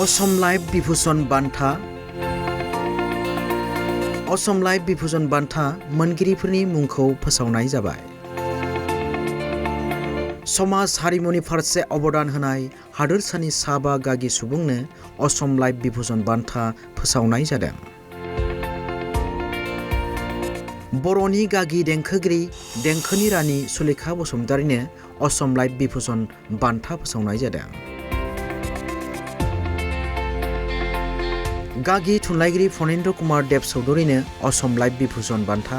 Assam life Bibhushan बान्था Assam life Bibhushan बान्था मोनगिरिफोरनि मुंखौ फोसावनाय जाबाय। समाज हारिमुनि फारसे अबदान होनाय हादोरसानि साबा गागि सुबुंनो असम लाइफ बिभूषण बान्था फोसावनाय जादों। बर'नि गागि देंखोगिरि देंखोनि रानि सुलेखा बसुमतारिनो असम लाइफ बिभूषण बान्था फोसावनाय जादों। गागि थुनलाइगिरि फणेन्द्र कुमार देब चौधुरीनो असम लाइफ बिभूषण बान्था,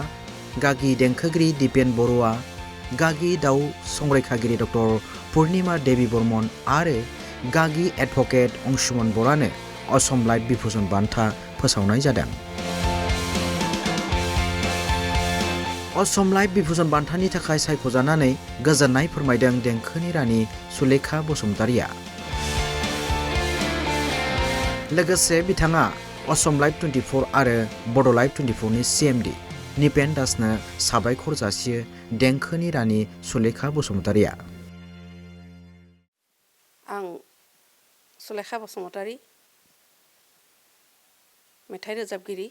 गागि देंखोगिरि दिपेन बरुवा, गागि दाउ संरैखागिरि डक्टर पुर्णिमा देवी बर्मन आरो गागि एडभकेट अंशुमन बरानो असम लाइफ बिभूषण बान्था फोसावनाय जादों। असम लाइफ बिभूषण बान्थानि थाखाय सायख'जानानै गोजोननाय फोरमायदों देंखोनि रानि सुलेखा बसुमतारिया। लोगोसे बिथाङा असम लाइफ 24 आरो बड' लाइफ 24 नि CMD निपेन दासनो साबायखर जासियो देंखोनि रानि सुलेखा बसुमतारिया। आं सुलेखा बसुमतारि, मेथाइ रोजाबगिरि।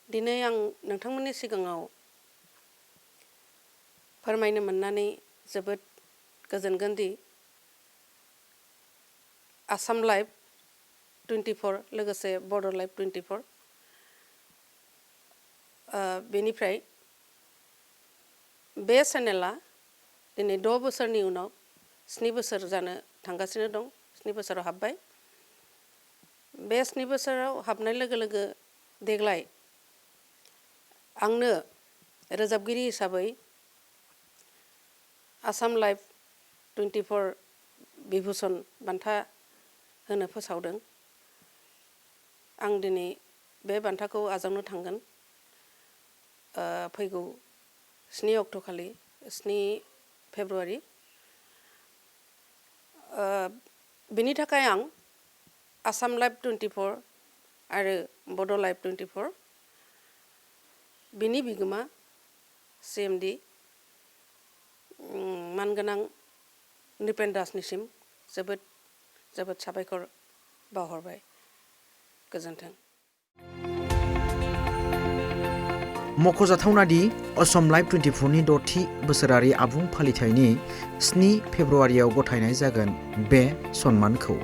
दिनै आं नोंथांमोननि सिगाङाव फोरमायनो मोननानै जोबोद गोजोनगोन दि आसाम लाइफ 24 लोगोसे बड' लाइफ 24 बेनिफ्राय बे चेनेला दिनै 6 बोसोरनि उनाव 7 बोसोर जानो थांगासिनो दं। 7 बोसोराव हाबबाय। बे 7 बोसोराव हाबनाय लोगो लोगो देग्लाय आंनो रोजाबगिरि हिसाबै आसाम लाइफ 24 बिभूषण बान्था होनो फोसावदों। आं दिनै बे बान्थाखौ आजावनो थांगोन फैगौ 7 अक्ट'खालि 7 फेब्रुवारि। बेनि थाखाय आं आसाम लाइफ 24 आरो बड' लाइफ 24 बिनि बिगोमा CMD मानगोनां निपेन दासनिसिम जोबोद जोबोद साबायखर बावहरबाय। गोजोन्थों। मख'जाथावना दि असम लाइफ 24 नि 6थि बोसोरारि आबुं फालिथायनि 7 फेब्रुवारियाव गथायनाय जागोन बे सन्मानखौ।